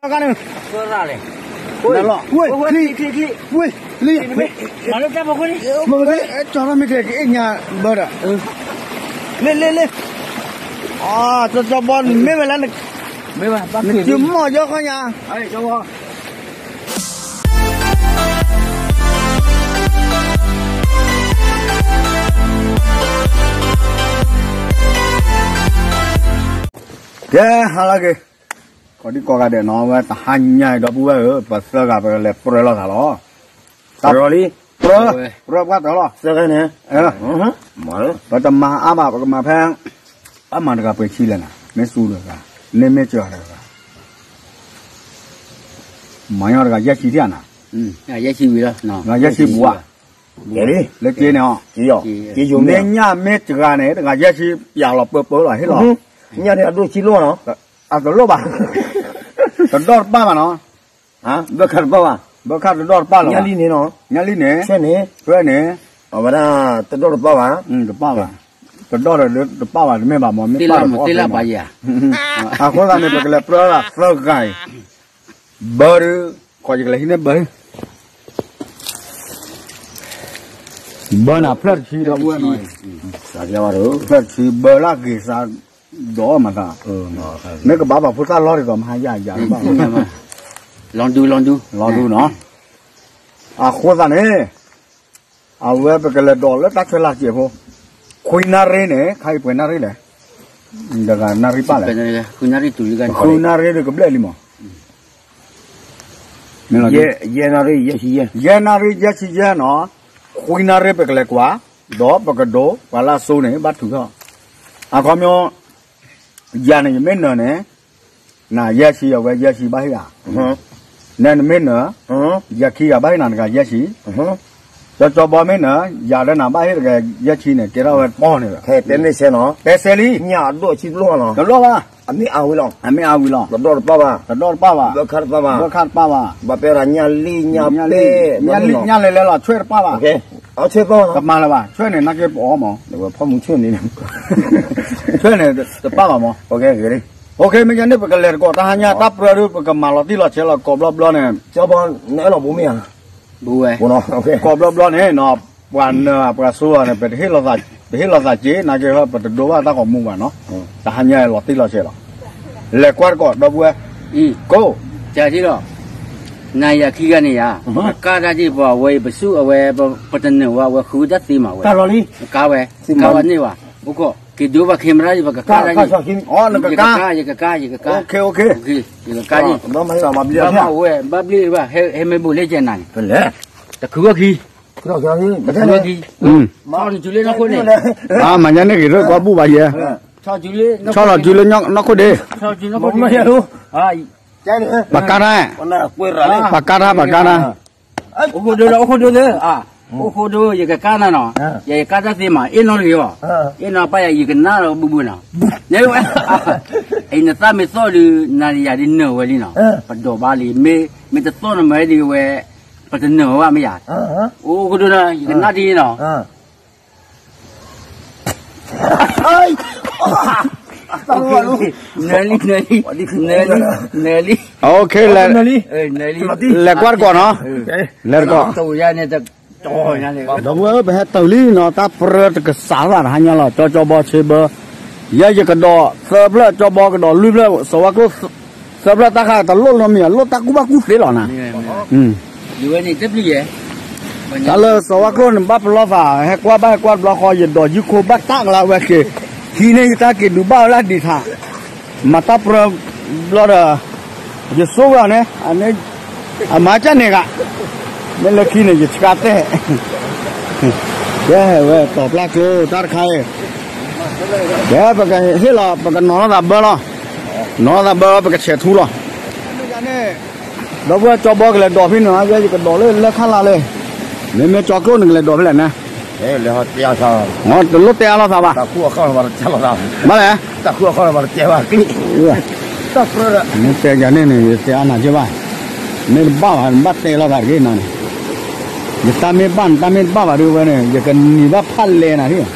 လီၤဂာ်န့ၣ်, ဝ့ၢ်, ဝ့ၢ်, ဝ့ၢ်, လံ, မ့ၢ်ကဲ, ကၠီထီၣ်မ့ၢ်ကဲ ကအ့ၣ်ညါဘၢဒီး, လ့, လ့, လ့, ကၠီကၠီဘီ နမ့ၢ်ဝဲလၢ, နစုမီၢ်ယီခီညါ ကဲ ဟါလၢအဂ့ၤ, ကိးဒံကိးဂၤဒဲးနီၤ ဝဲတဟါညါအံၤ ဒီပုၢ်ဝဲၢ်ဧၢ, ပသၢဂၤပကလဲၤပြၢလိာ်သးလီၤ. ပြၢလံ, ပြၢ, ပြၢပှၢ်တၢ်လီၤ. သၢဂၤန့ၣ်, ပတမၤအါဘၣ် ပကမၤဖဲ, အမၤတဂၤပှဲၤဆံလဲၣ်နၤ, မ့ၢ်စူတဂၤ, န့ၢ်မ့ၢ်စှၤတဂၤ, မၤညီတဂၤယဲၢ်ဆံထံၣ်နၤ, ယဲၢ်ဆံဝံၤလီၤ, လၢက့န့ၣ်, မ့ၢ်ညၣ်မ့ၢ်တဂၤန့ၣ် တဂၤယဲၢ်ဆံ ပျးလီၤပၢပၢလီၤ ဟ့ၣ်လီၤ, ညၣ်န့ၣ်အဒိၣ်ဆံလိၣ်နီၤ, အတလိၣ်ဘၣ်, တဒီၣ်တပၣ်ဘၣ်နီၤ, ဘၢခါတပၣ်ဘၣ်, ဘၢခါတဒီၣ်တပၣ်လီၤ, ညၣ်လံန့ၣ်နီၤ, ညၣ်လံန့ၣ်, ဆွဲန့ၣ်, အဝဲဒၣ်တဒီၣ်တပၣ်ဘၣ်, တပၣ်ဘၣ်, တဒီၣ်ဒီးတပၣ်ဘၣ် တမ့ၢ်ဘၣ်မ့ၢ်ပၣ်လီၤ, အဃိသတးန့ၣ် ပကလဲၤပြၢလၢသၢဂၤအံၤ, ဘၢဒုး, ကီးယကလဲၤဟံးန့ၢ်ဘၢ ဘၢနၤဖျၢၣ်တဆံဒီပုၢ်ဝဲၢ်နီၤ, ဖျၢၣ်တဆံဘၢလၢအဂ့ၤစး, ဒီးမၤသး, မ့ၢ်ကဘၣ်ပာ်ဖိသၣ်လီၤဒ်သိးမဟါယၤယၤဘၣ်, လီၤဒူလီၤဒူ, အဃိသတးန့ၣ်, အဝဲပကလဲၤဒိးလၢတၢ်ဆၢလၢ်စဲးဖိ, ခွံနၣ်ရံၣ်န့ၣ် ခါအံၤပှဲၤနၣ်ရံၣ်လဲၣ်, တဂၤနၣ်ရံၣ်ပၣ်လဲၣ်, ခွံနၣ်ရံၣ်တုၤလံ, ခွံနၣ်ရံၣ်ဒုးကဘျဲၣ်လံမး ယဲၢ်နၣ်ရံၣ်, ယဲၢ်နၣ်ရံၣ်ယဲၢ်ဆံယဲၢ်နီၤ, ခွံနၣ်ရံၣ်ပကလဲၤကွၢ်, ဒီးပကဒိး ပှၤလၢအစိန့ၣ် ဘၣ်ထုးထီၣ်, အခီပညီ, ယၤန့ၣ် ယမ့ၢ်နၢၤန့ၣ်, နၤယဲၢ်ဆံအဝဲယဲၢ်ဆံဘၣ်ဟ့ၣ်ဧါ, နဲနမ့ၢ်နၢၤ, ယခံဂၤဘၣ်ဟ့ၣ်နၤတဂၤယဲၢ်ဆံ, ကၠီကၠီဘီမ့ၢ်နၢၤ ယၤဒီးနၤဘၣ်ဟ့ၣ်တဂၤယဲၢ်ဆံန့ၣ် ကဲထီၣ်ဝဲတပီၢ်န့ၣ်လီၤ, တဲစဲလံ, တလိၣ်ဘၣ်, အမ့ၢ်အါဝံၤလီၤ, တဒီၣ်တပၣ်ဘၣ်, တဒီၣ်တပၣ်ဘၣ်, ဘၢခါတပၣ်ဘၣ်, ဘၢခါတပၣ်ဘၣ်, ဘၣ်ပဲရၤညၣ်လံညၣ်ပျဲၢ်, ညၣ်လံညၣ်လဲၤလဲၤလီၤ ဆွဲၣ်တပၣ်ဘၣ်, ကမၤလၢၤဘၣ် ဆွဲၣ်န့ၣ် နက့ၤပအီမး, ဆွဲၣ်န့ၣ်တပၣ်ဘၣ်မး, မ့ၢ်ညါန့ၣ် ပကလဲၤတကိးတၢ်ဟါညါ တၢ်ပြၢဒုး ပကမၤလီၤတံၢ်လီၤဆဲးလီၤ ကိးဘျီဘျီန့ၣ်, ကိးဘျီဘျီန့ၣ်နီၤ, ပှၤနၢၤပှၤစိန့ၣ် ပဟ့ၣ်လီၤသးစ့ နက့ၤ ပတဒိဘၣ်တၢ်ဂီၤမူဘၣ်နီၤ, တဟါညါလီၤတံၢ်လီၤဆဲးလီၤ, လဲၤကွၢ်တကိးဒီပုၢ်ဝဲၢ်, ကိး, နၤယၤခံဂၤန့ၣ်ယၤ, ပကါတၢ်ဒ်ပှၤဝဲအံၤ ပစူၣ်အဝဲ, ပတနၢၤဝဲ အဝဲဃုတၢ်သ့မးဝဲ, ကါဝဲ, ကါဝဲန့ၢ်ဝဲ, အိၣ်ခိး, က့ၤဒိဘၣ်ခဲမရၣ် ပကကါတၢ်ဒ်, ယကကါ, ယကကါ, ယကကါ, ယကကါ, ဘၣ်မၤဝဲ, ဘၣ်ဘျ့ဘၣ်, ဟဲမ့ၢ်ဘိးလဲၣ်ကဲနၤန့ၣ်, တခုဝဲခံ, တခုဝဲခံ, မၤညါန့ၣ်ဂ့ၤထီၣ် ကီၢ်ဘူၣ်ဘၣ်ယဲ, ဆီလီၤစုလၢနီၢ်ခိၣ်ဒ့, ပကါတၢ်, ပကါတၢ်, ပကါတၢ်, အိၣ်ခိၣ်ဒိလၢ အိၣ်ခိၣ်ဒိလၢ, အိၣ်ခိၣ်ဒိ ယကကါနၤနီၤ, ယကါတၢ်သ့မး အ့ၣ်နီတဂ့ၤဘၣ်, အ့ၣ်နီပၢ်ယၤ ယကနၣ်ဒီးဘူးဘူးနီၤ, နသၣ်မ့ၢ်သီၣ်ဒုး နၤယၤဒုးနၢၤဝဲလံနီၤ, ပဒိးဘၣ်လံ, မ့ၢ်တသီၣ်နမၤဒ်ဝဲ, ပတနၢၤဝဲဘၣ်မ့ၢ်ယၤ, အိၣ်ခိၣ်ဒိနၤ ယကနၣ်ဒ်နီၤ နၢၤလံ, နၢၤလံ, နၢၤလံ, နၢၤလံ, လဲၤကွၢ်တကိးနီၤ, လဲၤတကိး, ဒီပုၢ်ဝဲၢ် ပဟဲတုၤလံနီၤ, တၢ်ပြၢတကစးလၢတဟါညါလီၤ, ကၠီကၠီဘီဆ့ဘၢ, ယဲယကဒီးသၢဖျၢၣ်, ကၠီဘီကဒီးလွံၢ်ဖျၢၣ်, စီၤဝါကျိၣ် သၢဖျၢၣ်တၢ်ခါတလိၣ်လၢမ့ၢ် လိၣ်တၢ်ကူၣ်ဘၣ်ကူၣ်သ့လီၤနၤ, တၢ်လၢစီၤဝါကျိၣ်န့ၣ် ဘၣ်ပလီၢ်သး ဟဲကွၢ်ဘၣ်ဟဲကွၢ်တဘျီဃီ ယဒိးယုၢ်ခိဘၣ်တၢ်ကလါဝဲက့ၤ, ဟံးန့ၢ်ယတၢ်က့ၤဒုးဘၣ်ဝဲလၢဒံးထး, မၤတၢ်ပြၢဘျီဒီး, ယဆိကမိၣ်န့ၣ်, အမၤကၢ်န့ၣ်ဂ့ၤ, မ့ၢ်လၢခံန့ၣ် ယဆှါတဲာ်, ကဲဝဲတီၤပျၢ်ကျိတၢ်တခါအံၤ, ကဲပကဟ့ၣ်လီၤ ပကနီၤလီၤသးဘၢလီၤ, နီၤလီၤသးဘၢလီၤ ပကဆဲးထူလီၤ ဒီပုၢ်ဝဲၢ်ကၠီဘီကလဲၤဒိးဖဲန့ၣ်, ယဲယကဒိးလၢလၢခါလၢ်လၢ်, မ့မ့ၢ်ကၠီကျိၣ်န့ၣ်ကလဲၤဒိးဖဲလဲၣ်နၤ, တလိၣ်တဲအါလီၤသးဘၣ်, ဘၣ်လဲၣ်, မ့ၢ်တဲယၤန့ၣ်န့ၣ် ယတဲအါနၤက့ဘၣ်, မ့ၢ်တဘၣ်ဘၣ် နဘၣ်တဲလီၤသးတဂ့ၤနၤန့ၣ်, ယတၢ်မ့ၢ်ဘၣ်နတၢ်မ့ၢ်တဘၣ်ဘၣ်ဒုးဝဲန့ၣ် ယကနံၤဘၣ်ဖးလဲၢ်နၤဒ် တၢ်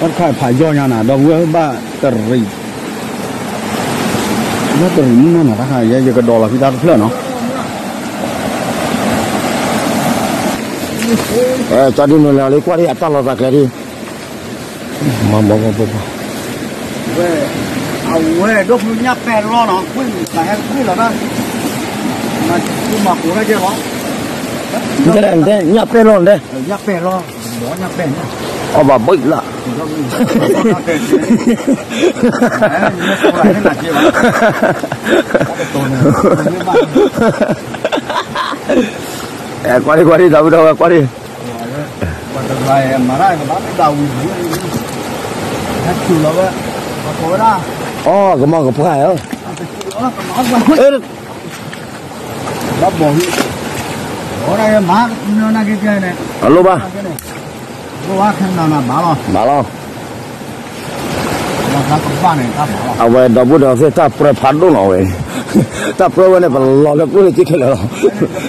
တခါဖးယီၢ်ညါနၤ ဒီပုၢ်ဝဲၢ်ဘၣ်တရံး, တရံးမုၢ်နီၢ်နီၢ်တခါ ယကဒိးလီၤဖံတၢ်တဖျၢၣ်နီၤ, ကၠီဒ်နိလဲၤလံကွၢ်ဒံးအတၢ်လီၤသးကျဲဒံး, မၤဘီဘီဘီဘီ, အဝဲဒိၣ်ဖုညၣ်ပဲာ်လီၤနီၤ, ကွံာ်တၢ်ဟဲကွံာ်လီၤတၢ်, မၤကိးတၢ်ကဲလီၤ, ညၣ်ပဲာ်လီၤန့ၣ်, ညၣ်ပဲာ်လီၤ, အီၣ်ဘၣ်ဘၣ်လၢ ကွၢ်ဒံကွၢ်ဒံ ဒီပုၢ်ဒီဝဲၢ်ကွၢ်ဒံ, အီၣ်ကမီၤကပှၢ်ဧၢ, အလိၣ်ဘၣ်, ဘၣ်လီၤ, အဝဲဒီပုၢ်ဒီဝဲၢ်သ့ၣ်တၢ်ပြၢဖးဒိၣ်လီၤဝဲ, တၢ်ပြၢဝဲန့ၣ် ပလီၤလၢကျိၣ်လၢစ့ခဲလၢာ်လီၤ,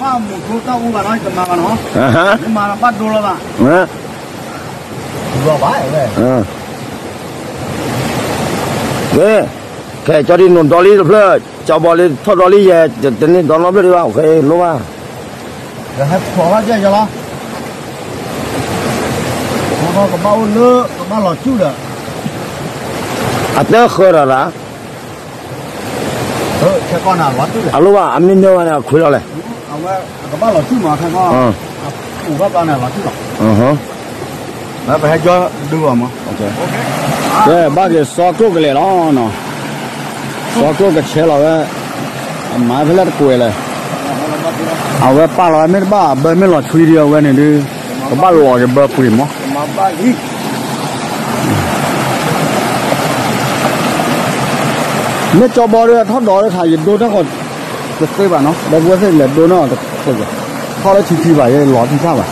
ကဲ, ကဲကၠီဒ်နိဒီလံတဖျၢၣ်, ကၠီဘီလံထီၣ်ဒီလံယဲ, တန့ၢ်ဒီနီတဖျၢၣ်ဒံးဘၣ်, အဃိလိၣ်ဘၣ်, ကဟဲဖျိးထီၣ်ကဲယလီၤ, ကဘၣ်အိၣ်လၢ ကဘၣ်လီၤဆူၣ်ဒီး, အတဃၢၤဒီးဒၣ် အလိၣ်ဘၣ် အမ့ၢ်နၢဝဲန့ၣ် အခွ့လီၤလဲၣ်, ကဲ ဘၣ်က့ၤစီကျိၣ်ကလဲာ်လီၤနီၤ, စီကျိၣ်ကဆဲးလီၤဝဲ, အမၤဖဲလဲၣ်တကွဲးလဲၣ်, အဝဲပာ်လီၤဝဲမ့ၢ်တဘၣ် ဘၢမ့ၢ်လီၤဆွံဒံးအဝဲန့ၣ်ဒုး, ကဘၣ်လီၤက့ၤဘၢပှ့ၤမး မ့ၢ်ကၠီဘီဒီးထီၣ်ဒီးတခါ ယဒိတၢ်ဃီတသ့ဘၣ်နီၤ, ဒီပုၢ်ဝဲၢ်သ့ၣ်လဲၤဒိန့ၢ်အီၤတခါ, ထီၣ်လၢထံထံဘၣ် ယလီၤထံထၣ်ဘၣ်,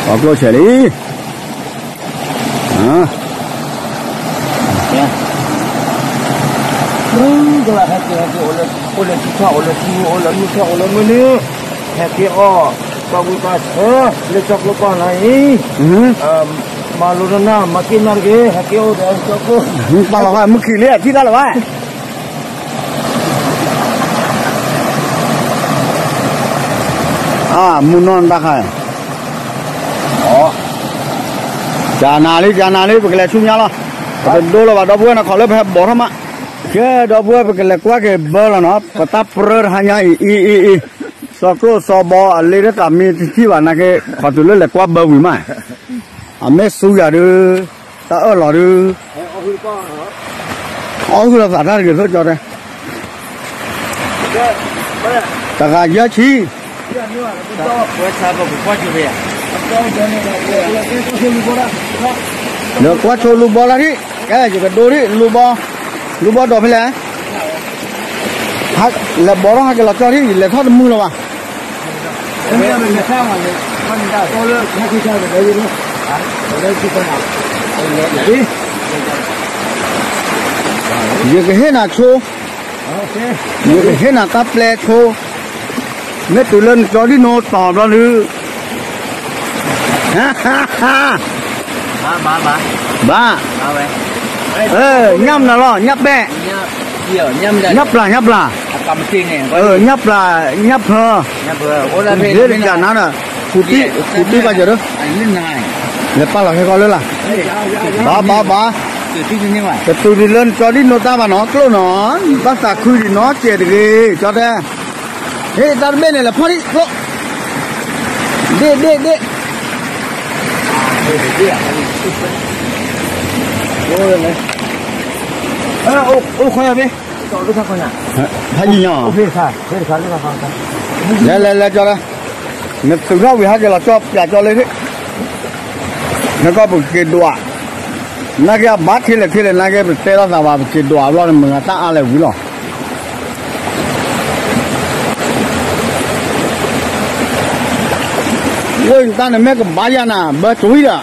အကျိၣ်ဆဲးလံ, ကလၢဟဲက့ၤဟဲက့ၤ အိၣ်လၢထံထီၣ် အိၣ်လၢထံ အိၣ်လၢမုၢ်ထီၣ် အိၣ်လၢမုၢ်နုာ်, ဟဲက့ၤအီၣ် ပှၤဝံသးဆၢ လၢကၠီကျိပာ်နၤအံၤ, မၤလိနနၢ် မၤက့ၤနၢ်တဂ့ၤ ဟဲက့ၤအိၣ်ဒီးကၠီကျိ, ပာ်လီၤဝဲမုၢ်ခံလံ ထံၣ်တၢ်လၢၤဘၣ်, အမုၢ်နီၢ်တၢ်ခါ, ကနၤလံ ကနၤလံ ပကလဲၤဆူညါလီၤ, ပတဒိလီၤဘၣ် ဒီပုၢ်ဝဲၢ်နီၤ ခီလၢပဟဲဘီထီၣ်မး, ကဲ ဒီပုၢ်ဝဲၢ် ပကလဲၤကွၢ်က့ၤဘၢလီၤနီၤ ပတၢ်ပြၢတဟါညါအံၤ အံၤ အံၤ အံၤ, စီကျိၣ်စီဘီအလ့တၢ်မံတထံၣ်ဘၣ်နာ်က့ ခီတုၤလၢလဲၤကွၢ်ဘၢဝံၤမး, အမ့ၢ်စူယၤဒုး, တၢ်အၢၣ်လီၤဒုး, အီၣ်ဟုၣ်လီၤသးတၢ်တဂ့ၤသိးကၠီတဲ, တဂၤယဲၢ်ဆံ, ဒီးကွၢ်ဆိလူဘီလၢထံၣ်, ကဲ ယကဒိထံၣ်လူဘီ, လူဘီဒီးဖဲလဲၣ်, လဲၤဘီထီၣ်ဟဲက့ၤလီၤကၠီထံၣ် ယလဲၤထီၣ်တမုာ်လၢၤဘၣ်, ယကဟ့ၣ်နၤဆိ, ယကဟ့ၣ်နၤတၢ်ပျဲဆိ, မ့ၢ်တုၤလၢနကၠီဒံၣ်နိတီၤဘျီဒုး, ဘၣ်, ညၣ်မနုၤလီၤ ညၣ်ပဲၣ်, ညၣ်ပျၢ် ညၣ်ပျၢ်, ညၣ်ပျၢ် ညၣ်ဖၢ, လ့တကနၤဒီး, ဃူတံၢ်ဘၣ်ယၤဒီး, လဲၤပာ်လီၤဟဲကီးလၢလာ်, ဘၣ်ဘၣ်ဘၣ်, ကတုၤဒံးလၢနကၠီဒံၣ်နိတၢ်ဘၣ်နီၤ ကျိၣ်နီၤ, ဘၣ်သးခုဒံးနီၤ စဲးတဂ့ၤ ကၠီတဲ, ဟ့ၣ်တၢ်တဘ့ၣ်န့ၣ် လဲၤဖီၣ်ဒံးကျိၣ်, ဒ့ၣ်ဒ့ၣ်ဒ့ၣ် အိၣ်ခွဲးယၤဘ့ၣ်, ဟါယံၤညါ, လဲၤလဲၤလဲၤကၠီလၢ, နသုးထီၣ်ဝံၤဟဲက့ၤလီၤကၠီပျးကၠီလၢ, နကီၢ်ပကက့ၤဒွး, နာ်က့အဘၣ်ထံလဲၣ်ထံလဲၣ် နာ်က့ပတဲလိာ်သးဘၣ် ပက့ၤဒွးဘျီန့ၣ် မုၢ်ဂၤတၢ်အါလဲၣ်ဝံၤလီၤ. ဝဲတၢ်န့ၣ်မ့ၢ်ကဘၣ်ယၤနၤ ဘၢတဝံၤဒီး,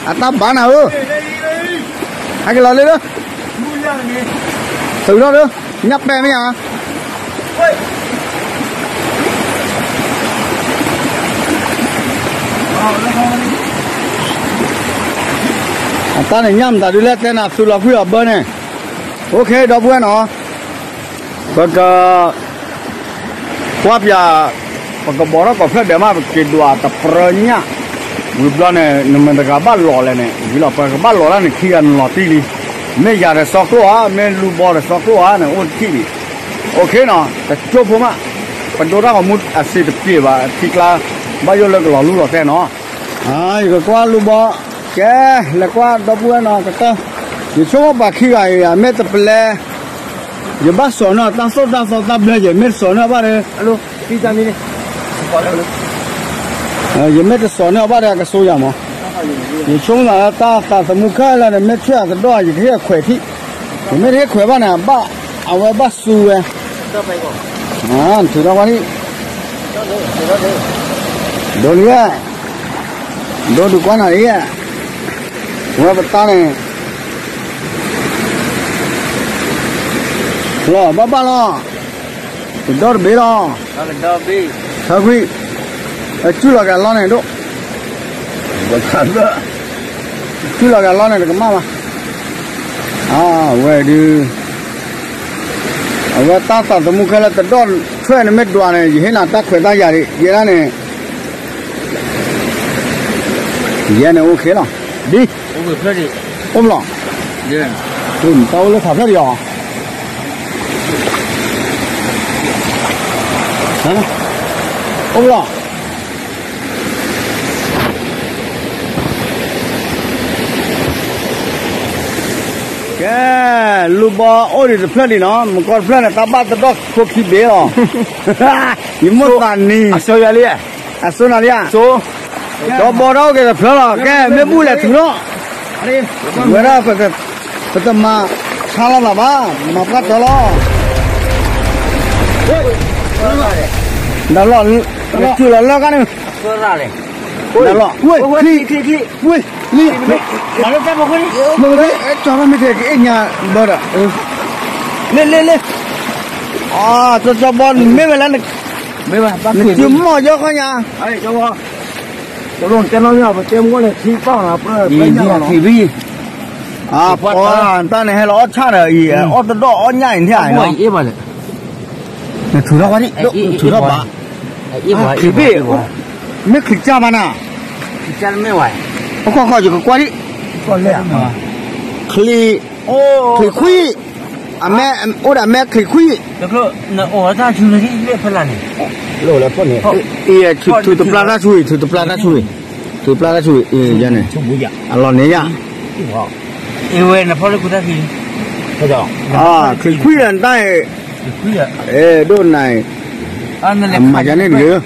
အတၢ်ဘၣ်နၤဧၢ, ဟဲက့ၤလီၤလၢလၢ, သုးထီၣ်လၢ, ညၣ်ပဲၣ်မ့ၢ်ဧါ. တၢ်န့ၣ်ညၣ်မတၤဒုလဲၣ် တဲနၤသုလီၤကွံာ်အီၤဘၢန့ၣ်, အိၣ်ခ့ ဒီပုၢ်ဝဲၢ်နီၤ, ပက ကွၢ်ပျး ပကဘီထီၣ်ကီၢ်ဖျၢၣ်ဒဲးမး ပက့ၤဒွးတပြၢညၣ်, ဝံၤဘျီန့ၣ် နမ့ၢ်တဂၤဘၣ်လီၤလဲၣ်န့ၣ် ဝံၤလီၤ ပကဘၣ်လီၤတၢ်န့ၣ် ခံဂၤနလီၤတံၢ်လံ, မ့ၢ်ယၤဒီးစီကျိၣ်ဧါ မ့ၢ်လူၤဘီဒီးစီကျိၣ်ဧါန့ၣ် အိၣ်တထံၣ်လံ, အိၣ်ခ့နီၤ တကၠိဖိမး, ပဒိတၢ်ဂီၤမူအစ့တပျ့ၤဘၣ် ထံကျါ ဘၣ်ယိၣ်လၢကလီၤလူလီၤတဲနီၤ, ယကကွၢ်လူၤဘီ, ကဲ, လဲၤကွၢ်ဒီပုၢ်ဝဲၢ်နီၤ ကတၢၢ်, ယဆိကမိၣ်ပှၤခံဂၤအံၤ မ့ၢ်တပလဲ ယဘၣ်စိာ်န့ၢ်တၢ်သိၣ်တၢ်သီတၢ်ဘျၢယဲ မ့ၢ်တစိာ်န့ၢ်ဘၣ်ဒီး, ယမ့ၢ်တစိာ်န့ၢ်အီၤဘၣ်ဒီး အကစိယၤမး, ယဆိကမိၣ်သးလၢတၢ်သးသမူခဲလၢာ်န့ၣ် မ့ၢ်ထွဲအကဒီး ယကဟ့ၣ်ခွဲးထံၣ်, ယမ့ၢ်တဟ့ၣ်ခွဲးဘၣ်န့ၣ် အဘၣ်, အဝဲဘၣ်စူဝဲ, ထုးထီၣ်ကွၢ်န့ၣ်, ဒိးလံဧါ, ဒိးဒုးကွၢ်နၤလံဧါ, ဝဲပတၢ်န့ၣ် လီၤ ဘၣ်ဘၣ်လီၤ, တဒီတဘ့ၣ်လီၤ, ဆၢခွံ, အစုလီၤက့ၤအလီၢ်န့ၣ်ဒိၣ်, စုလီၤက့ၤအလီၢ်န့ၣ် တကမၣ်ဘၣ်, အဝဲဒုး, အဝဲတၢ်သးသမူခဲလၢာ်တဒီထွဲန့ၣ်မ့ၢ်ဒွးန့ၣ် ယဟ့ၣ်နၤတၢ်ခွဲးတၢ်ယာ်ဒံး ယဲဒၣ်န့ၣ် ယဲန့ၣ်အိၣ်ခ့လီၤ, ဒ်, အိၣ်ဘျီ, တၢ်အိၣ်လၢထးဖျၢၣ်ဒံးအီၤ, အိၣ်ဘျီ, ကဲ, လူၤဘီအိၣ်ဒံးတဖျၢၣ်ဒံးနီၤ မုၢ်ကီၢ်တဖျၢၣ်န့ၣ် တၢ်ဘၣ်တဒီၣ်ခိခံဘ့ၣ်လီၤ, ယမိၢ်သးနံၤ, အစိနၤလံ, ဒီးဘီဒီးအိၣ်က့ၤတဖျၢၣ်လီၤ ကဲ မ့ၢ်ဘူၣ်လဲၤထုးထီၣ်, ဝဲဒၣ် ပတမၤဆါလီၤသးဘၣ် မၤပှၢ်တၢၢ်လီၤ, ဒၣ်လီၤ, နစုလီၤလၢကန့ၣ်, ဒၣ်လီၤ, ဝ့ၢ်, လံ, ကၠီမ့ၢ်ထဲကအ့ၣ်ညါဘၢဒီး, လ့, လ့, လ့, ကၠီကၠီဘီ နမ့ၢ်ဝဲလၢ, နစုမီၢ်ယီခီညါ, တဘျီတဲနီၢ်မ့ၢ်ပတဲမူန့ၣ် ခံပၢ်န့ၣ်, ပှၤတၢ်န့ၣ်ဟဲလီၤအီၣ်ဆၣ်ဒီးအံၤ အီၣ်တဒီၣ်အီၣ်ညၣ်အံၤန့ၣ်, နထုးထီၣ်ဝဲဒၣ်, နထုးထီၣ်ဘၣ်, ချံးဘ့ၣ်, မ့ၢ်ချံးကၢ်ဘၣ်နၤ, အခီခီယကကွၢ်ဒံး, ချံး, ချံးခွံ, အမဲ, အိၣ်ဒၣ်မဲချံးခွံ, အံၤ ထုးတပျၢ်တၢ်ဆူၣ်အံၤ ထုးတပျၢ်တၢ်ဆူၣ်အံၤ, ထုးတပျၢ်တၢ်ဆူၣ်အံၤန့ၣ်, အလီၢ်န့ၣ်ယၤ, ဝဲနဖီလၢကူတၢ်ခံ, ချံးခွံဒီးနတၢ်အံၤ, ဒိၣ်နၤအံၤ, မၤယၤန့ၣ်တဂ့ၤ,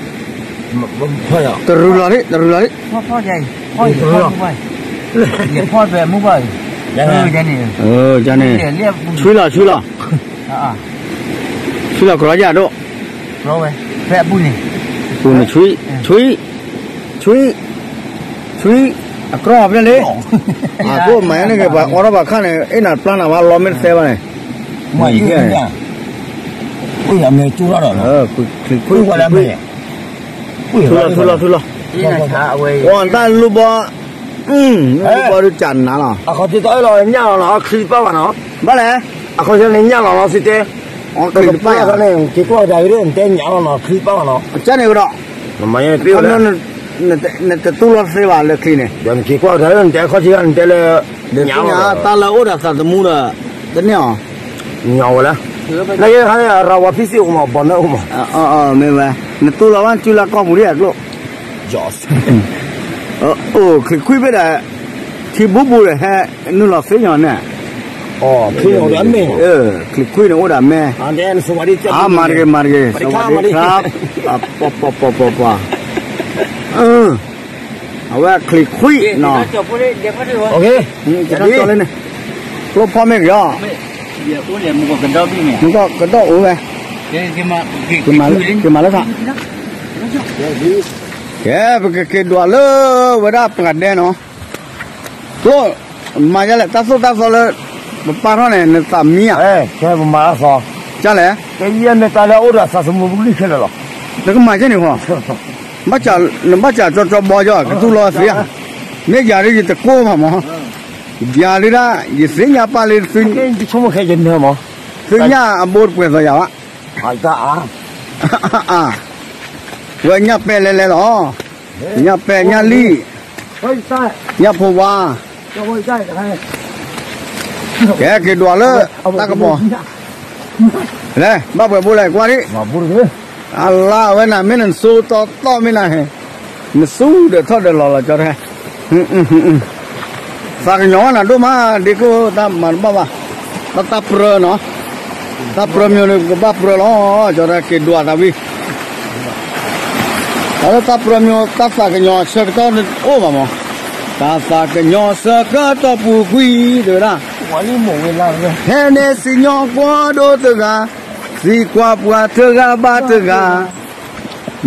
တရူးလီၤဒံး တရူးလီၤဒံး, ဖီဖီယၤအံၤ, ဖီဖီ, ယဖီဖဲမူဘၣ်အံၤ, ယန့ၣ်, ဆွံလီၤ ဆွံလီၤ, ဆွံလီၤကြီယၤဒိၣ်, ဖဲအပူၤန့ၣ်, ပူၤန့ၣ်ဆွံ, ဆွံ, ဆွံ, ဆွံ, အကြီဖဲလဲၣ်, အကိၣ်မၤန့ၣ်က့ၤ ပှၤအီထီၣ်ဘၣ်ခါန့ၣ် အ့ၣ်နၤပျၢ်နၤဘၣ်လီၤမ့ၢ်တသဲဘၣ်န့ၣ်, မ့ၢ်, ချံးခွံ, ထူလီၤ ထူလီၤ ထူလီၤ, တၢ်လူၤဘီ, လူၤဘီဒုးကနၤလီၤ, အခီၣ်ထံးတအၢၣ်လီၤညၣ်လီၤနီၤ ချံးပၢ်ဘၣ်နီၤ, ဘၣ်လဲၣ်, အခီၣ်ထံးန့ၣ်ညၣ်လီၤနီၤ စံတဲ, ချံးပၢ်န့ၣ် က့ၤကွၢ်ကဒါက့ၤ နတဲညၣ်လီၤနီၤ ချံးပၢ်ဘၣ်နီၤ, ကန့ၣ်ကဒီး, နတတူၢ်လိာ်သ့ဘၣ်လၢချံးန့ၣ်, နက့ၤကွၢ်ကဒါ နတဲခီၣ်ထံး နတဲလၢ, ညၣ်လီၤ, တၢ်လၢအိၣ်ဒီးသးသမူဒီး, တန့ၢ်အီၤ, ညၣ်ဝဲလၢ, လၢယဲခါန့ၣ် ရၤဝါဖံးစ့ၣ်အိၣ်မး ဘီနၢ်အိၣ်မး, မ့ၢ်ဝဲ, နတူၢ်လိာ်ဘၣ် နစုလၢကီၢ်ပူၤဒ်အကျိၣ်, အိၣ်ချံးခွံဘ့ၣ်ဒီး, ထံဘူဘူးဒီးဟဲ, နုာ်လီၤသ့ၣ်ညါန့ၣ်, ချံးခွံန့ၣ်အိၣ်ဒၣ်မဲ, မၤတဂ့ၤ မၤတဂ့ၤ, ပပပပပ, အဝဲချံးခွံနီၤ, ကျိဖီမ့ၢ်ဂ့ၤအီၤ, မ့ၢ်ကီၢ်ကဒီးအိၣ်ဝဲ, က့ၤမၤလၢခါ, ကဲ ပကက့ၤဒွးလၢဝဲဒၣ်ပှၤဒဲနီၤ, ကျိ, မၤယလဲၣ် တၢ်သိၣ်တၢ်သီလၢ, ပပာ်ထီၣ်န့ၣ် နသးမံဧါ, ကဲပမၤအသီ, ကလဲၣ်, ကဲယဲမ့ၢ်တၢ်လၢအအိၣ်ဒီးသးသမူပကလုၢ်ခဲလၢာ်လီၤ, နကမၤကဲန့ၣ်ဃီ, နဘၣ်စးကၠီကၠီဘီယီၤ ကတူၢ်လိာ်သ့ဧါ, မ့ၢ်ယၤဒ်ယတကိၢ်ဘၣ်မး, ယၤဒုဒၣ် ယသ့ၣ်ညါပၢ်လၢသု သုညၣ်အဘိတပှဲၤသီယၤဘၣ်. ဝဲညၣ်ပဲလဲလဲလီၤ. ညၣ်ပဲ ညၣ်လံၣ်, ညၣ်ဖိဝါ, ကဲက့ၤဒွးလၢတၢ်ကပီၤ, လဲၤဘၣ်ပှဲၤဘိလဲၣ်ကွၢ်ဒံး, အလါဝဲနၤမ့ၢ်နနစိတီတီမ့ၢ်နၤဟဲ, နစူၢ်ဒီးထီၣ်ဒီးလီၤလီၤကၠီထဲ သးကညီၤဝဲနၤဒိၣ်မး ဒ့ကိၢ်တၢ်မၤတဘၣ်ဘၣ်, တၢ်တၢ်ပြၢနီၤ, တၢ်ပြၢမိၢ်န့ၣ် ကဘၣ်ပြၢလီၤ, ကၠီတၢ်က့ၤဒွးသးဝံၤ, တၢ်လၢတၢ်ပြၢမိၢ် တၢ်သးကညီၤဆၢကတီၢ်အိၣ်ဘၣ်မး, တၢ်သးကညီၤဆၢကတီၢ်ပူၤကွံာ် တဲဝဲဒၣ်, ဟဲန့ၣ်စံၣ်ညီၣ်ကွီၢ်ဒိၣ်တဂၤ, စံၣ်ကွၢ်ပှၤတဂၤဘၣ်တဂၤ,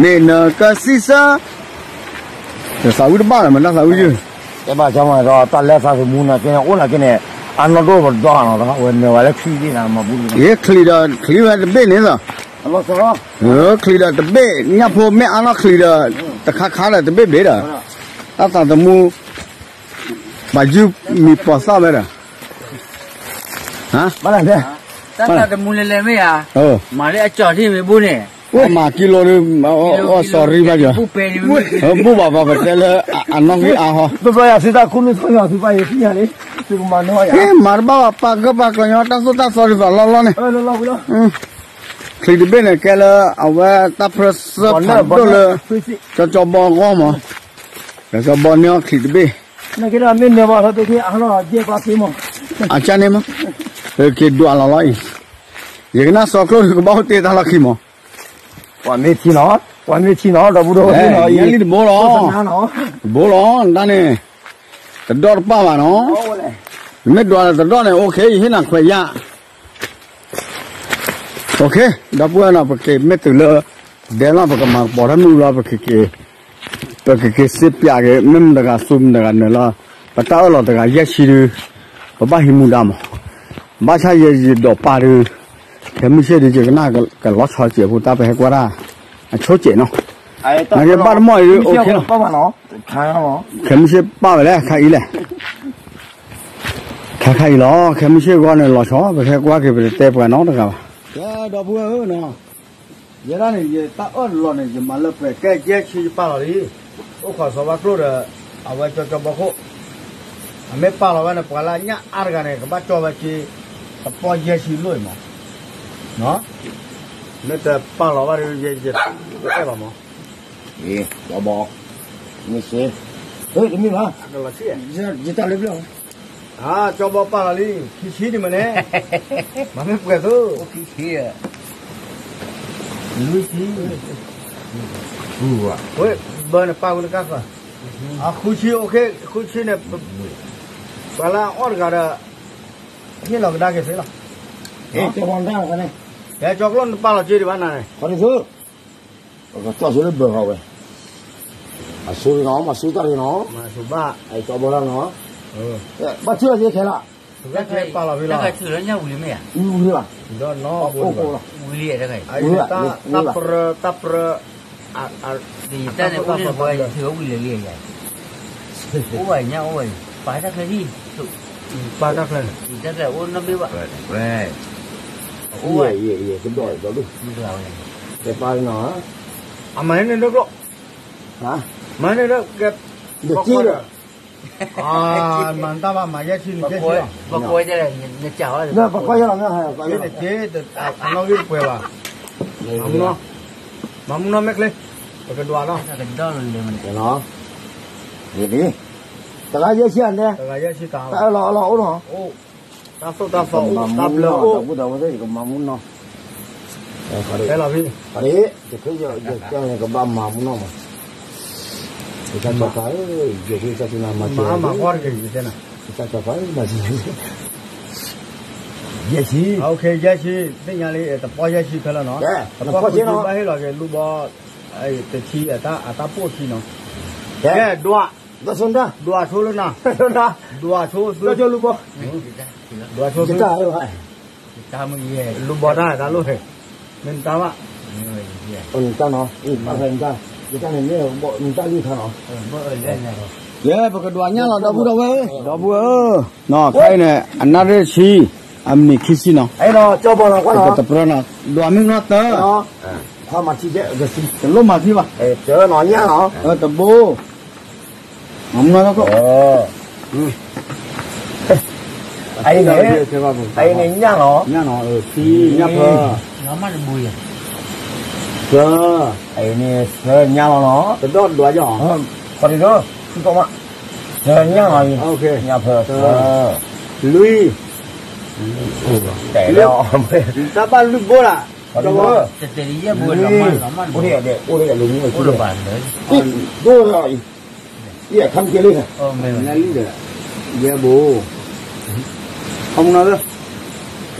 မ့ၢ်နကစံးဆၢ တသးဝံၣ်တဘၣ်လၢၤ မ့ၢ်တၢ်သးဝံၣ်ယုၢ်, တဲဘၣ်ဆၢမးဒီးတၢ်လဲၤသးသမူနၤကဲန့ၣ် အိၣ်နၤကဲန့ၣ် အနီၢ်ဒိၣ်ပဒီဂၤနီၤ ဝဲမ့ၢ်ဝဲလၢချံဒ်နၤမၤဘူၣ်လံ, ယဲချံဒီးချံဝဲတဘ့ၣ်န့ၣ်လီၤ, ချံဒီးတဘ့ၣ် ညၣ်ဖိမ့ၢ်အါနီၢ်ချံဒီး တခါခါဒီးတဘ့ၣ်ဘ့ၣ်ဒီး, တၢ်သးသမူ ပာ်ယုၢ်မံၤပိာ်သၣ်ဝဲဒီး တၢ်သးသမူ လဲၤလဲၤမ့ၢ်ဧါ, မၤလၢအကၠီၣ်ထံၣ်မ့ၢ်ဘူၣ်န့ၣ်, အိၣ်မၤကံလိဒုး, စီၤရံဘၣ်ယီၤ, ဘူၣ်ဘၣ်ပှၤပတဲလၢအနီၣ်ဂံၢ်အါဟီ, မၤတဘၣ်ဘၣ်ပာ်ကၢၣ်ပာ်ကျီညီတၢ်သိၣ်တၢ်သီဒ်သိးလီၢ်လီၢ်န့ၣ်, ချံတဘ့ၣ်န့ၣ် ကဲလၢအဝဲတၢ်ပြၢစၢဖးဒိၣ်လၢ ကၠီကၠီဘီဂီၢ်မး, ကၠီကၠီဘီန့ၢ်အီၣ်ချံတဘ့ၣ် အကၢန့ၣ်မး, ပက့ၤဒွးလီၤလီၤအံၤ, ယကနၣ်စီၤကျိၣ်ဒုးကဘၣ်အိၣ်တ့ၢ်တၢ်လီၢ်ခံမး, ပှၤမ့ၢ်ထံနီၤ, ပှၤမ့ၢ်ထံနီၤ ဒီပုၢ်ဒီဝဲၢ်နီၤ, လံတဘိလီၤ, တဘိလီၤ, တၢ်န့ၣ် တဒီၣ်တပၢ်ဘၣ်နီၤ, မ့ၢ်ဒွးလၢတဒီၣ်န့ၣ် အိၣ်ခ့ ယဟ့ၣ်နၤခွဲးယာ် အိၣ်ခ့, ဒီပုၢ်ဝဲၢ်နီၤ ပက့ၤမ့ၢ်တုၤလၢ ဒဲလီၤ ပကမၤကပီၤတၢ်မုၢ်လီၤ ပကက့ၤစ့ပၠးက့ၤ မ့ၢ်မတဂၤသူမတဂၤနၢၤလီၤ, ပတၢ်အၢၣ်လီၤတဂၤယဲၢ်ဆံဒု, ပဘၣ်ဟံးမူဒါမး, ဘၣ်ဆၣ်ယဲယဒိးပာ်ဒု, ခဲမုၢ်ဆ့ၣ်ဒု ယကနၣ်ကလီၤဆီစဲးဖိတၢ် ပဟဲကွၢ်တၢ် အဆိကဲးနီၤ, နကဘၣ်တမီၢ်အံၤဒု အိၣ်ခ့လီၤ, ခဲမုၢ်ဆ့ၣ်ပာ်ဝဲလဲၣ် ခါအံၤလဲၣ် ခါခါအံၤလီၤ, ခဲမုၢ်ဆ့ၣ်ဂီၢ်န့ၣ်လီၤဆီ ပဟဲကွၢ်က့ၤ ပတတဲပှၤနီတဂၤဘၣ်, ကဲဒီပုၢ်ဝဲၢ်ဧၢနီၤ, ယဲဒၣ်န့ၣ် ယတၢ်အၢၣ်လီၤန့ၣ် ယမၤလၢပှဲၤ ကဲယဲၢ်ဆံယပာ်လီၤလံ, အိၣ်ခိးစီၤဝါကျိၣ်ဒီး အဝဲကၠီကၠီဘီခိၣ်, အမ့ၢ်ပာ်လီၤဝဲန့ၣ် ပှၤလၢအညၣ်အါတဂၤန့ၣ် ကဘၣ်ကၠီဝဲက့ၤ တပီၢ်ယဲၢ်ဆံလိၣ်အံၤမး, မ့ၢ်တပာ်လီၤဘၣ်ဒီး ယတအဲၣ်ဘၣ်မး ကၠီဘီ, မ့ၢ်စ့, တမ့ၢ်ဘၣ်, ယတၢ်လၢပျၢၢ်, ကၠီဘီပာ်လီၤလံ ခံဆံန့ၣ်မးန့ၣ်, မ့မ့ၢ်ပှဲၤသိ, ခံဆံ, လွံၢ်ဆံ, ဝဲ, ဘၢန့ၣ်ပာ်ဝဲတကၢ်ဃီ, ဃုဆံ, အိၣ်ခ့ ဃုဆံန့ၣ်, ပှၤလၢအအီၣ်တဂၤဒီး ဟ့ၣ်လီၤကဒါက့ၤသ့လီၤ, ကဲကၠီကျိၣ်နပာ်လီၤက့ၤဒံးဘၣ်နၤန့ၣ် ပကတီၢ်ဆိလၢဘၢၣ်ဃီဝဲ, အဆိနီၤ မၤဆိတၢ်ရ့နီၤ, ဘၣ်, ကၠီဘီတၢ်နီၤ, ဘၣ်ထံၣ်အီၤသ့ခဲလၢာ်, ပာ်လီၤဖဲလီၤ, ဝံၤလံဘၣ်, ဝံၤလံ, တၢ်ပြၢ, တၢ်ပြၢ, တၢ်ပြၢ, ယထံၣ်ဝံၤလံလံ, အိၣ်ဝဲညါအိၣ်ဝဲ, ပာ်တၢ်ချၢဟံၣ်, ပာ်တၢ်ချၢ, တၢ်ချၢအိၣ်နီၢ်ဘ့ၣ်ဘၣ်, အိၣ်ဝဲ, ကဒီးဒီး, ကပာ်နီၤ, အမၤန့ၢ်ဒၢကျိ, မၤန့ၢ်ဒၢကဲ, မၤတၢ်ဘၣ် မၤယဲၢ်ဆံန့ၣ် ယဲၢ်ဆံလီၤ, ပကွၢ်ယဲၢ်လီၤ, ပကွၢ်ယဲၢ်လီၤ, မၤမူနီၢ်, မၤမူနီၢ်မ့ၢ်ချ့, ပကဒွးနီၤ, တဂၤယဲၢ်ဆံန့ၣ်, တဂၤယဲၢ်ဆံတၢ်, တၢ်အၢၣ်လီၤအီလီၤအိၣ်နီၤ, တၢ်သိၣ်တၢ်သီအိၣ် တၢ်ဘျၢအိၣ်, ဒီပုၢ်ဒီဝဲၢ် ယကမၤမူနီၢ်, ဖဲလီၤဖဲ, ယကဘၣ်မၤမူနီၢ်မး, ယတၢ်ကၠီဖါ, ယတၢ်ကၠီဖါ, ယတၢ်ကၠီဖါ, ယဲၢ်ဆံ, ယဲၢ်ဆံ, သ့ၣ်ညါလံ တပီၢ်ယဲၢ်ဆံခဲလၢာ်နီၤ, တပီၢ်ယဲၢ်ဆံဘၣ်ဟ့ၣ်လီၤက့ၤ လူၢ်ဘီ, တဆံ, အတၢ်ပိၢ်ဆံနီၤ, ကဲ, ဒွး, ဒွးဆိလၢနၤ, ဒွးဆိ, ဒွးဆိလူၢ်ဘီ, ဒွးဆိ, လူၢ်ဘီတၢ်တၢ်လိၣ်ဟဲ, မ့ၢ်နတၢ်ဘၣ်, နတၢ်နီၤ, နတၢ်န့ၣ်မ့ၢ်, နတၢ်လံခါနီၤ, န ကဲ ပကဒွးညၣ်လီၤ ဒီပုၢ်ဒီဝဲၢ်, ဒီပုၢ်ဝဲၢ်ဧၢ, နီၤ ခဲအံၤန့ၣ် အနၣ်ရံၣ်ဆံ အမံးနံးခံဆံနီၤ, ကတပရၢနီၤ ဒွးမ့ၢ်နီၢ်တၢ်, တလိၣ်မၤထံဘၣ်, တဘိ, မၤမနီၢ်တၢ်, အံၤန့ၣ် ညၣ်လီၤ, ညၣ်လီၤ, ဆံ ညၣ်ဖၢ, ဆၢ, အံၤန့ၣ် ဆၢညၣ်လီၤနီၤ, တဒီၣ်ဒွးယီၤ, ဆၢညၣ်လီၤ, ညၣ်ဖၢ, ဆၢ, လွံၢ်, တၢ်ဘၣ်လွံၢ်ဘိလၢ, ဒိၣ်လီၤအံၤ, ယဲဘိ,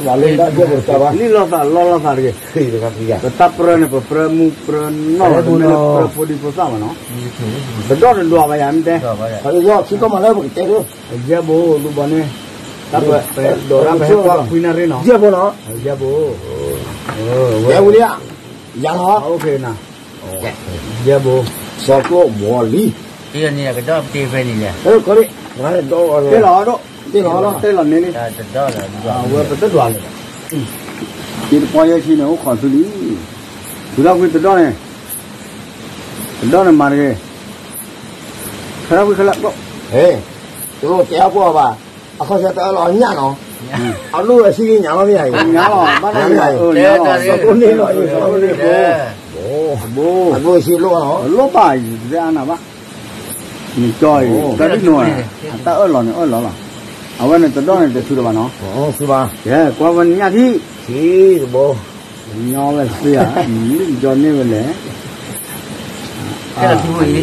လံၣ်လိာ်သးလီလိာ်သးတဂ့ၤ, ပတၢ်ပြၢန့ၣ် ပပြၢမူပြၢနီၢ်လီၤ တမ့ၢ်လၢပြၢဖိဒံဖိသၣ်ဘၣ်နီၤ, တဒီၣ်တဒွးဘၣ်ယၤ မ့ၢ်တဲ, ခံကီၢ်မၤလၢပကတဲ, ယဲဘိ လူဘီန့ၣ်, တၢ်ပဒိးတၢ်ပဟဲကွၢ်ခွံနၣ်ရံၣ်နီၤ, ယဲဘိ, ယဲဝံၤလံ, ယၤလီၤ, ယဲဘိ, စီၤကျိၣ်ဘီလံ, တ့လီၤဒိၣ်, တ့လီၤန့ၣ်, အဝဲပတဒွးလၢၤဘၣ်, ယတပီယဲၢ်ဆံန့ၣ် အိၣ်ခိးသုလံ, ထုးထီၣ်ကွံာ်တဒီၣ်န့ၣ်, တဒီၣ်န့ၣ်မၤတဂ့ၤ, ခဲလၢာ်ကွံာ်ခဲလၢာ်, တလိၣ်တဲအပှၢ်ဘၣ်, အခီၣ်ဆၢတအၢၣ်လီၤညၣ်နီၤ, အလိၣ်ဝဲဆံးညၣ်လီၤမ့ၢ်ဧါ, ညၣ်လီၤ, ဘၣ်န့ၣ်, အိၣ်န့ၢ်လီၤ, အိၣ်န့ၢ်ဖိ, ဘိ, ဘိဆံးလိၣ်, လိၣ်ဘၣ်ယတတဲအါနၤဘၣ်, နကၠီအံၤ တၢ်ဒ်နိၤ, အတၢ်အၢၣ်လီၤန့ၣ်အၢၣ်လီၤလီၤ, အဝဲန့ၣ်တဒီၣ်န့ၣ်တထုးလၢၤဘၣ်နီၤ, ကဲ ကွၢ်ဝဲညၣ်ထံၣ်, ညီဝဲသ့ဧါ, လံၣ်ကၠီန့ၢ်ဝဲလဲၣ်, ဒီဘၣ်ယၤ,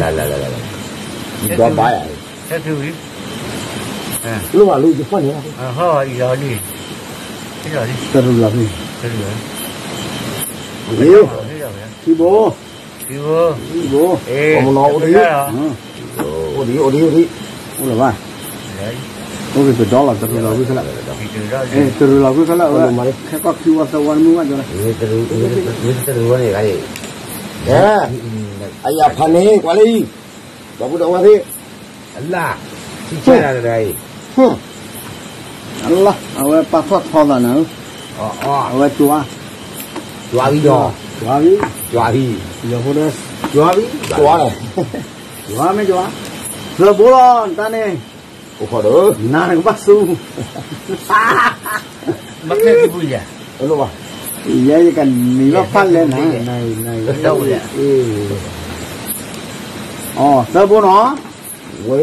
လိၣ်ဘၣ်လိၣ်ယဖီၣ်န့ၣ်, တရူးလီၤဖဲ, ထံဘိ, ထံဘိ, အိၣ်ဒံး, အိၣ်ဒံး, အိၣ်လၢၤဘၣ်, အိၣ်က့ၤတဒီလီၤ တရူးလီၤဝံၤခဲလၢာ်, တရူးလီၤဝံၤခဲလၢာ်, ခဲကီၢ်ခံဝီသၢဝီမုၢ်ဘၣ်ကၠီလီၤ, အယၤဖးန့ၣ် ကွၢ်လၢအံၤ, ဒီပုၢ်ဒီဝဲၢ်သ့ၣ်, အလၢ်, အလၢ်, အဝဲပာ်ထီၣ်ထီသးနၤ, အဝဲကၠွါ, ကၠွါ, ကၠွါ, ယီၤဖိဒီး, ကၠွါ, ကၠွါမ့ၢ်ကၠွါ, သၢဘိလီၤ နတၢ်န့ၣ်, နၤနကဘၣ်ဆူ, ယဲယကနံၤဘၣ်ဖးလဲၣ်နၤ, အီၤ သၢဘိနီၤ, ဝဲ,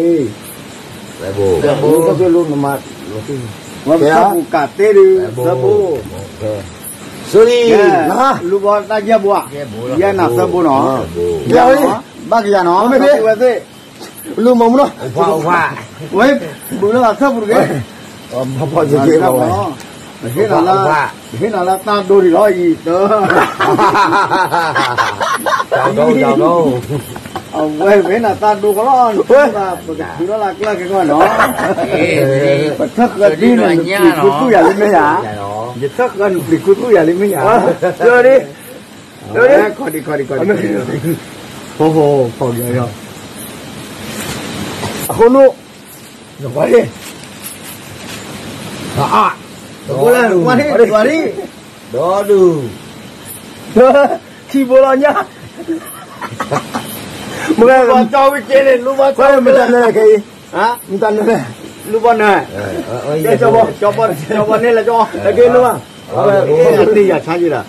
ဝဲပကၢ်ပူၤကးတဲဒုး သၢဘိ, လူဘီတၢ်ယဲၢ်ဘိဧါ, ယဲနၤသၢဘိနီၤ, ဘၣ်ကယၤနီၤ, ဝဲသ့ၣ်, လူမၤမူနီၤ, ဝဲ, ဘုလၢအသၢပူၤတက့ၢ်, ပဟ့ၣ်နၤလၢတၢ်ဒိဒံးလီၤအံၤ, အဝဲပဟ့ၣ်နၤတၢ်ဒိကလီၤ, ပကထုးထီၣ်လၢကျၢၢ်ခဲကီၢ်နီၤ, ပထၢၣ်ဃၢၤဒ်န့ၣ် နပျံၤခူသူၣ်ယၤလံမ့ၢ်ဧါ, ယထၢၣ်ဃၢၤနပျံၤခူသူၣ်ယၤလံမ့ၢ်ဧါ, ခီဒံးခီဒံးခီဒံး, ဖိဖိ, အဃိန့ၣ်, နကွၢ်လံ, အါ, နကွၢ်လံ, နကွၢ်လံ, ဒီဒူၣ်, ခံဘိလီၤညါ, မ့ၢ်, မ့ၢ်တၢ်နၢၤခဲအံၤ, မ့ၢ်တၢ်နၢၤ, လူဘီနၢၤ, ကၠီဘီန့ၣ်လၢကၠီ, တက့ၢ်လၢဘၣ်, အဝဲသ့ၣ်ယၤဆါယံၤ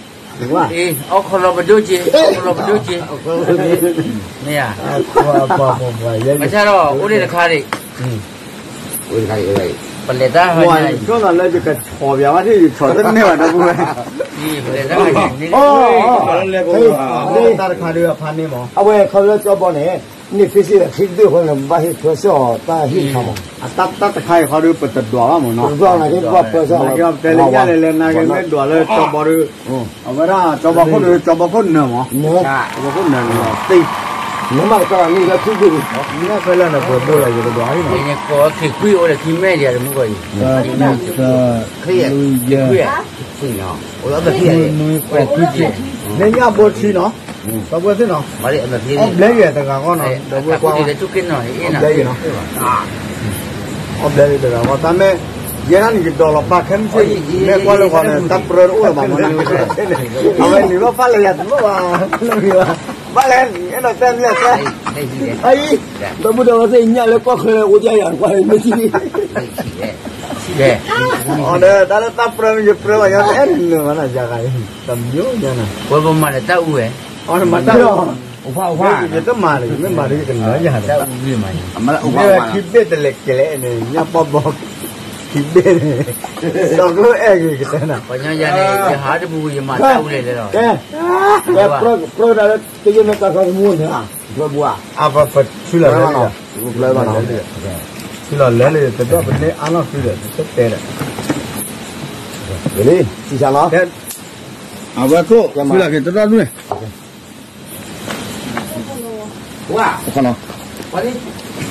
ဒီး, အိၣ်ခိးလီၤပဒိၣ်က့ၤ, အိၣ်ခိးလီၤပဒိၣ်က့ၤ, မ့ၢ်ဧါ, မ့ၢ်ဆါဒီး အိၣ်ဒံးတခါဒံး, ပလဲၤတၢ်ဟဲ, ဆိလီၤလၢယကဆီၣ်ဘၣ်ဝဲဒၣ် ယဆီၣ်တန့ၢ်ဘၣ်ဒီပုၢ်ဝဲၢ်, ပလဲၤတၢ်ဟဲ, တၢ်တခါဒုးအဖါန့ၣ်မး, အဝဲခီဖျိကၠီဘီန့ၣ်, န့ၣ် Facebook တခါန့ၣ် ဘၣ်ဟ့ၣ်ပၢဆှၢအီၤတၢ်ဟ့ၣ်ခါမး, တၢ်တခါအံၤဃီဒီး ပတဒွးဘၣ်မးနီၤ, ပတဒွးဘၣ်, တဲလၢညါလဲၣ်လဲၣ် နၤက့ၤမ့ၢ်ဒွးလၢကၠီဘီဒီး, အဝဲဒၣ်ကၠီဘီခိၣ်ဒီး ကၠီဘီခိၣ်နၢၤမး, ကၠီဘီခိၣ်နၢၤန့ၣ်သ့, နမ့ၢ်ကၠီန့ၣ်လၢခံဘိ, နဖဲလၢနပှဲၤဘိလီၤ ယတဒွးအံၤနီၤ, နညၣ်ဘိထံနီၤ ဒီပုၢ်ဝဲၢ်သ့ၣ်နီၤ, အီၣ်ဘျဲယဲတဂၤဃီနီၤ, ဒီပုၢ်ဝဲၢ်ကွၢ်, အီၣ်ဘျဲယဲနီၤ, အီၣ်ဘျဲယဲတဂၤဃီ တၢ်မ့ၢ်, ယဲဒၣ်န့ၣ်ယဒိးလီၤပာ်ခဲမုၢ်ဆ့ၣ်, မ့ၢ်ကွၢ်လၢဂီၤန့ၣ် တၢ်ပြၢတအိၣ်လၢၤဘၣ်မနီၤ, အဝဲန့ၣ်ဘၣ်ပာ်လၢယၤတဘၣ်ဘၣ်, ဘၣ်လဲၣ်, အဲၣ်ဒိးတဲမ့ၢ်တဲ အအံၤ, ဒီပုၢ်ဒီဝဲၢ်သ့ၣ်ညၣ်လၢကီၢ်ချၢလၢအိၣ်ဒ်ယၤကွၢ်မ့ၢ်ထံၣ်, အီၤဒီးတၢ်လၢတၢ်ပြၢမ့ၢ်ယပြၢဘၣ်ညီအဲၣ်နုာ်မနီၤ ယၤဂၤအံၤ, တမျိုးညါနီၤ, ဝဲပမၤဒီးတၢ်အူဝဲ, အီၤမၤတၢ်အူ, ယတမၤဒီး ယမ့ၢ်မၤဒီးယကနၢယၤ, မ့ၢ်ဝဲခံဘ့ၣ်တလဲၤကလဲၤန့ၣ် ညၣ်ပီၢ်ဘီ ခံဘ့ၣ်န့ၣ်, ဒီးကအဲၣ်ဂ့ၤကတဲနၤ, ပှၤညီယၤန့ၣ် ယဟးတပူၤယမၤတၢ်အူလဲၣ်လဲၣ်လီၤ, ကဲ, ပြၢဒၣ်လၢတယဲၢ်မ့ၢ်တၢ်သီတမူန့ၣ်, ပြၢဘၣ်, အပပထူလီၤလၢလံ, ထူလီၤလၢလံ တဒီၣ်ပန့ၢ်အါနီၢ်သုဒီး တတဲဒီး, လံ, စံးစၢ်လီၤ, အဝဲကျိၣ် ထူလီၤက့ၤတဒီၣ်ဒူၣ်န့ၣ်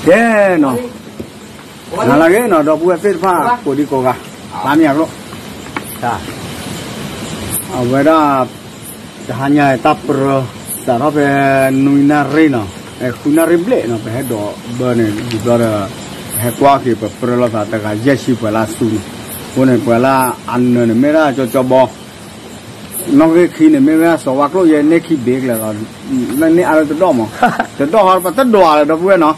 ကဲနီၤ, နၤလၢဂ့ၤနီၤ ဒီပုၢ်ဝဲၢ်သ့ၣ်တဖၣ် ကိးဒံကိးဂၤ, ဘၣ်မ့ၢ်အကျိၣ်, အဝဲဒၣ် တဟါညါတၢ်ပြၢ စးထီၣ်ဖဲ နွံနၣ်ရံၣ်နီၤ, ဃုနၣ်ရံၣ်ဘျဲၣ်နီၤ ပဟဲဒိးဘၢန့ၣ် ယံၤဘျီဒီး ပဟဲကွၢ်က့ၤ ပပြၢလိာ်သးတဂၤယဲၢ်ဆံပှဲၤလၢအဆူန့ၣ်, အဃိန့ၣ် ပှဲၤလၢအနၢၤန့ၣ် မ့ၢ်ဒၣ်ကၠီကၠီဘီ နီၣ်ဂံၢ်ခံန့ၣ် မ့ၢ်ဝဲဒၣ်စီၤဝါကျိၣ်ယဲ န့ၢ်ခံဘ့ၣ်ကျဲလီၤ, လၢန့ၢ်အါလၢတဒီၣ်မး, တဒီၣ်ဟီ ပတဒွးလၢၤ ဒီပုၢ်ဝဲၢ်နီၤ,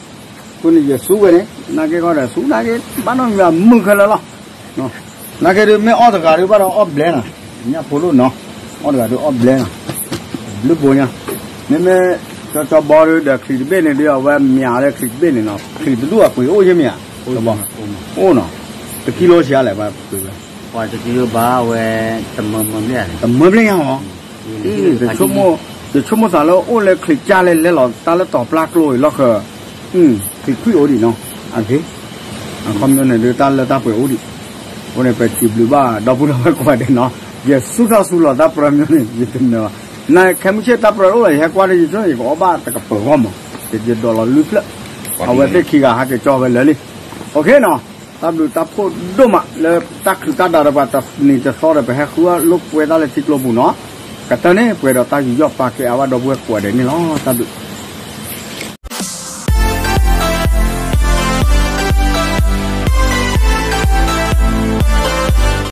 အဃိန့ၣ် ယစူးဝဲန့ၣ် နာ်က့ခီဒီး စူးနာ်က့ ဘၣ်နီၢ်မံၤမုၢ်ခဲလၢာ်လီၤ, နာ်က့ဒုး မ့ၢ်အီၣ်တဂၤဒုးဘၣ်ဒီးအီၣ်ဘျဲနီၤ, ညၣ်ဖိဒိၣ်နီၤ, အီၣ်တဂၤဒုးအီၣ်ဘျဲနီၤ, ဘျုးဘိညါ, မ့မ့ၢ် ကၠီကၠီဘီဒုးဒီးချံးတဘ့ၣ်န့ၣ်ဒုး အဝဲမၠးလၢချံးတဘ့ၣ်န့ၣ်နီၤ, ချံးတဒူၣ်အပှ့ၤအိၣ်ယဲမ့ၢ်ဧါ, အိၣ်နီၤ, တကံလိဆံးလဲၣ်, ပှ့ၤဝဲ တကံလိဘၣ်ဝဲ တမၢမၢဘျဲၣ်, တမၢဘျဲၣ်ညါလီၤ, ယဆိကမိၣ်သးလၢအိၣ်လၢချံးကၢ်လဲၣ်လဲၣ်လီၤ, တၢ်လၢတီၤပျၢ်ကျိအံၤလီၢ်ဃၢၤ, ချံးခွံအိၣ်ဒံးနီၤ, အခီပညီန့ၣ်ဒုး တၢ်လၢတၢ်ပှ့ၤအိၣ်ဒံး, အဃိန့ၣ် ပစံးဘျုးဘၣ် ဒီပုၢ်ဒီဝဲၢ်ကိးဂၤဒဲးနီၤ, ယဆူၣ်ထီၣ်ဆူၣ်လီၤတၢ်ပြၢမ့ၢ်န့ၣ် ယတနၢၤဘၣ်, နခဲမုၢ်ဆ့ၣ်တၢ်ပြၢတအိၣ်လၢၤ ယဟဲကွၢ်ဒီး ယဆိကမိၣ် ယကအီၣ်ဘၣ်တကပၤဂီၢ်မး, ယဒိးလီၤလွံၢ်ဖျၢၣ်, အဝဲသ့ၣ်ခံဂၤဟးက့ၤကၠီဝဲလၢာ်လံ, အဃိနီၤ, တၢ်ဘျုးတၢ်ဖှိၣ်ဒိၣ်မးလၢတၢ်ချုးတၢ်ဒးဒီးပှၤတနံၤတသီဒီး ပဟဲဃုလိာ်ကွဲတၢ်လၢထံကျိပူၤနီၤ, ကတၢၢ်န့ၣ် ပှဲၤဒီးတၢ်ယူးယီၣ်ပာ်ကဲအါဘၣ် ဒီပုၢ်ဝဲၢ်ကိးဂၤဒဲးန့ၣ်လီၤ, တၢ်ဘျုး